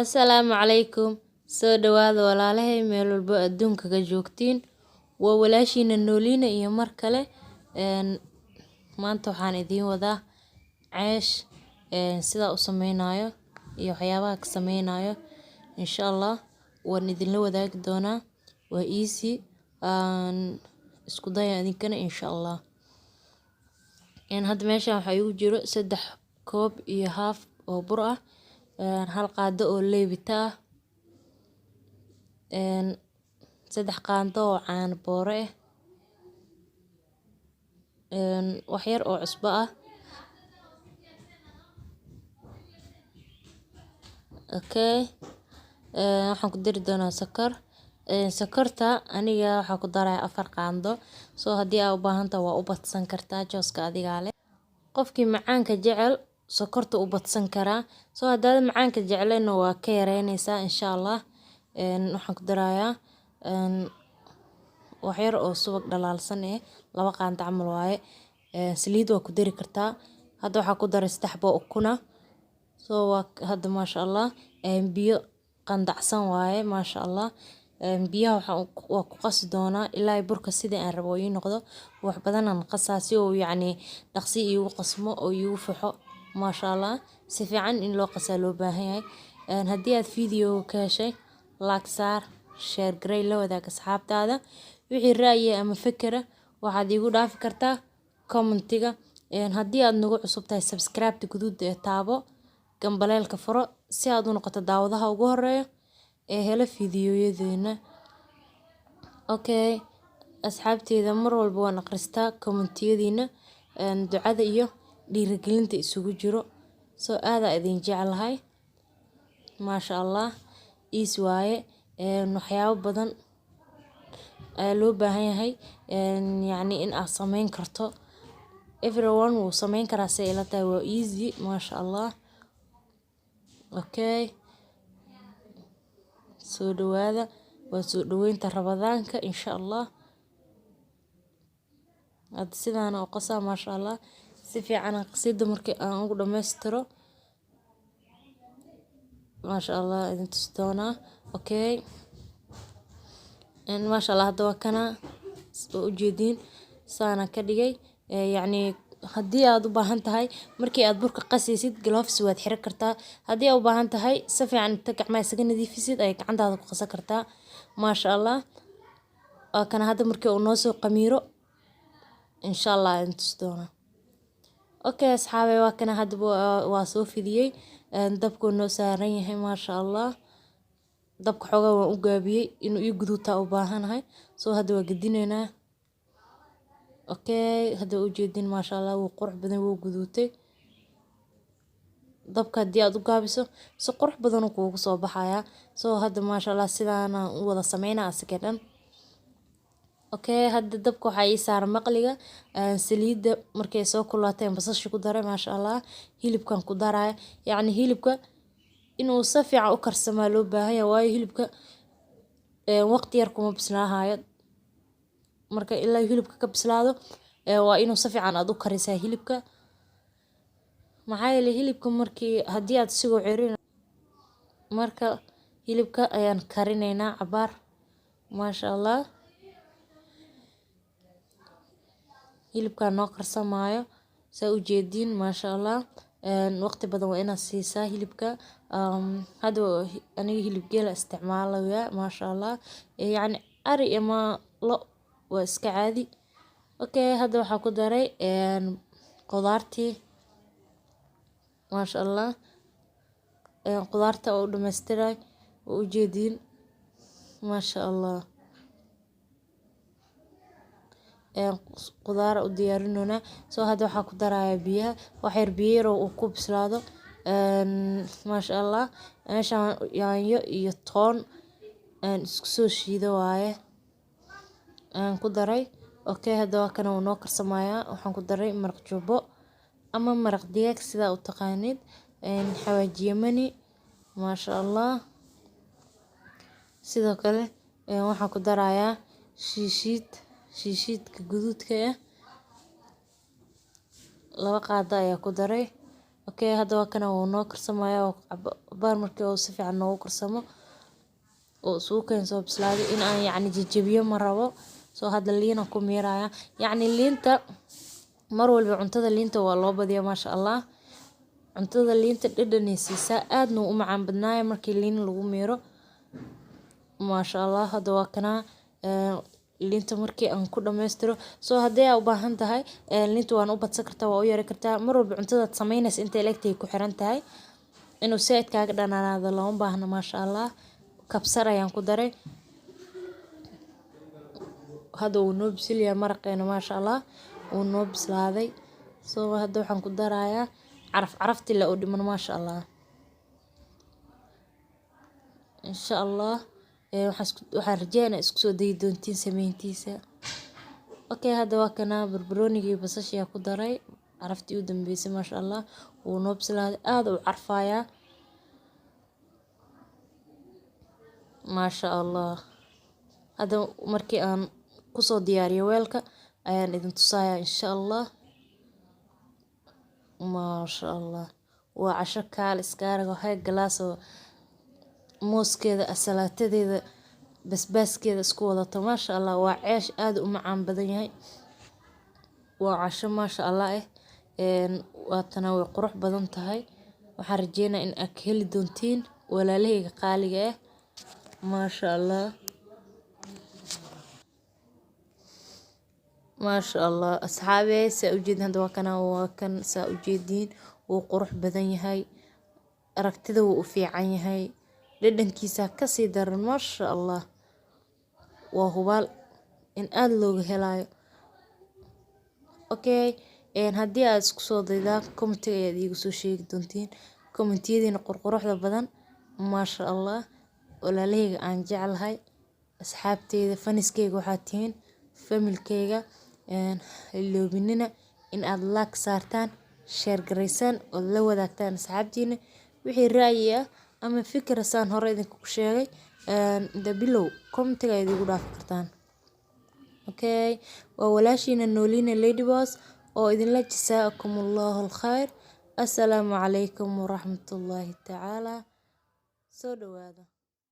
Asalaamu calaykum. Soo dhawaada walaalahay, meel walbo adduunka ka joogtiin. Waa walaashiina Nooliina iyo mar kale. Maanta waxaan idiin wadaa ceesh, sidaa u sameynayo iyo waxyaabaha ka sameynayo. Insha Allah waan idinla wadaagi doonaa. Waa easy. Isku daya idinkana, insha Allah. Hadda meeshan waxaa igu jiro 3.5 koob oo bur ah, 1 qaado oo leebita ah, 3 qaando oo caano boore ah, wax yar oo cusbo ah. Okay, waxaan ku dari doonaa sokor. Sokorta aniga waxaa ku daraya 4 qaando. So haddii aa u baahantahay, waa u badsan kartaa, jooska adigaa leh. Qofkii macaanka jecel sokorta u badsan karaa. So haddaad macaanka jecleenna, waa ka yareynaysaa, insha Allah. Waxaan ku darayaa wax yar oo subag dhalaalsan eh, 2 qaando camal waaye. Saliid waa ku dari kartaa. Hadda waxaa ku daray 3 xabo ukuna. So waa hadda, maasha Allah, biyo qandacsan waaye, maasha Allah. Biyaha waxaan waa ku qasi doonaa ilaa burka sidii aan rabo ii noqdo. Wax badan aan qasaa si uu yacni dhaqsi iigu qasmo oo iigu faxo, maasha Allah. Si fiican in loo qasaa loo baahan yahay. Haddii aad video ka heshay, like saar, share garey, la wadaag asxaabtaada. Wixii ra'yi ama fikira waxaad iigu dhaafi kartaa commentiga. Haddii aad nagu cusub tahay, subscribe ta guduud ee taabo, gambaleelka furo si aad u noqoto daawadaha ugu horeeya ee hela fiidiyoyadeena. Okay, asxaabteyda, mar walba waan akhristaa commentiyadiina, ducada iyo dhiirigelinta isugu jiro. So aad aa idin jeclahay. Maasha Allah, easy waaye. Waxyaabo badan ayaa loo baahan yahay, yacni in aad sameyn karto. Everyone wuu sameyn karaa say ila tahay. Waa easy, maasha Allah. Okay, soo dhawaada. Waa soo dhaweynta Ramadaanka, insha Allah. Hada sidaan u qasaa, maasha Allah. Si fiican qasida markii aan ugu dhamaystiro, maasha Allah, idin tusi doonaa. Okay, maasha Allah, hadda waa kana, waa ujeediin, saana ka dhigay. Yacni haddii aad u baahan tahay, markii aad burka qasaysid, gloves waad xiran kartaa. Haddii aad u baahan tahay, si fiican inta gacmaha isaga nadiifisid ay gacantaada ku qasan kartaa, maasha Allah. Waa kana, hadda markii uu noo soo qamiiro, insha Allah, idin tusi doonaa. Okay asxaabe, waa kana, hadda waa soo fidiyey. Dabkuu noo saaran yahay, maasha Allah. Dabka xoogaa waan u gaabiyey, inuu ii guduutaa u baahanahay. So hadda waa gedinaynaa. Okay, hadda waa ujeedin, maasha Allah, wuu qurux badan, wuu guduutay. Dabka haddii aad u gaabiso, si qurux badan uu kuugu soo baxayaa. So hadda, maasha Allah, sidaana u wada sameynaa asiga dhan. Okay, hadda dabka waxaa ii saaran maqliga. Saliidda markay soo kululaateen, basasha ku daray, maasha Allah. Hilibkan ku daraya. Yacni hilibka inuu si fiican u karsamaa loo baahan yahay, waayo hilibka waqti yar kuma bislaahayo. Marka ilaa hilibka ka bislaado, waa inuu si fiican aad u karisaa hilibka. Maxaa yeelay hilibka markii haddii aad isigoo cerin. Marka hilibka ayaan karineynaa cabaar, maasha Allah. Hilibka noo karsamaayo, saa ujeediin, maasha Allah. Waqti badan waa inaad siisaa hilibka. Hadda aniga hilib geel isticmaalaya, maasha Allah. Yacni ari ama lo waa iska caadi. Okay, hadda waxaa ku daray qudaartii, maasha Allah. Qudaarta oo dhameystiray, waa ujeediin, maasha Allah. Qudaar u diyaarinoonaa. So hadda waxaa ku darayaa biyaha, wax yar biyo yar oo uu ku bislaado, maasha Allah. Meeshaan yaanyo iyo toon aan isku soo shiido waaye aan ku daray. Okay, hadda waa kana, wuu noo karsamayaa. Waxaan ku daray maraq jumbo ama maraq digaag, sidaa u taqaanid, xawaaji Yemeni, maasha Allah. Sidoo kale waxaan ku darayaa shiishiid, shiishiidka guduudka ah, 2 qaado ayaa ku daray. Okay, hadda waa kana, wuu noo karsamaya. Cabaar markii uu si fiican noogu karsamo oo isugu keen soo bislaaday, in aan yacni jajabiyo ma rabo. So hadda liina ku miiraya. Yacni liinta mar walba cuntada liinta waa loo badiyaa, maasha Allah. Cuntada liinta dhadhanay siisaa, aadna u macaan badnaaya markii liin lagu miiro, maasha Allah. Hadda waa kana liinta markii aan ku dhamaystiro. So haddii aa u baahan tahay liinta, waan u badsan kartaa, waa u yari kartaa. Mar walba cuntadaad samaynaysa intay leegtahay ku xiran tahay. Inuu saaid kaaga dhanaanaado looma baahna, maasha Allah. Kabsar ayaan ku daray. Hadda wuu noo bisilyahay maraqeena, maasha Allah, wuu noo bislaaday. So hadda waxaan ku darayaa caraf, caraftii la u dhiman, maasha Allah. Insha Allah waxaan rajeynaa isku soo dayi doontiin sameyntiisa. Okay, hadda waa kana barbaroonigii, basashii ku daray, caraftii u dambeysay, maasha Allah. Wuu noo bislaaday, aad u carfayaa, maasha Allah. Hadda markii aan kusoo diyaariyo weelka ayaan idin tusayaa, insha Allah. Maasha Allah, waa casho kaal iska arag oo high class oo mooskeeda, asalaatadeeda, basbaaskeeda isku wadato, maasha Allah. Waa ceesh aad u macaan badan yahay. Waa casho maasha Allah eh. Waatana way qurux badan tahay. Waxaan rajeynaa in aad ka heli doontiin, walaalahayga qaaliga ah, maasha Allah, maasha Allah. Asxaabey, saa ujeedin, hadda waa kana, waa kan, saa ujeediin. Wuu qurux badan yahay, aragtida wuu u fiican yahay, dhadhankiisa kasii daran, maasha Allah. Waa hubaal in aad looga helayo. Okay, haddii aad isku soo daydaan, commentiga ayaad iigu soo sheegi doontiin, commentiyadiina qurquruxda badan, maasha Allah. Walaalahayga aan jeclahay, asxaabteyda, fanskeyga, waxaad tihiin familkeyga. Iloobinina in aad like saartaan, share garaysaan ood la wadaagtaan asxaabtiina. Wixii ra'yi ah ama fikir, saan hore idinku sheegay, the below commentiga ayaad igu dhaafi kartaan. Okay, waa walaashiina Noolina Lady Boss oo idinla jasaakum Allahu alkhayr. Assalaamu calaykum waraxmatullaahi tacaala. Soo dhawaada.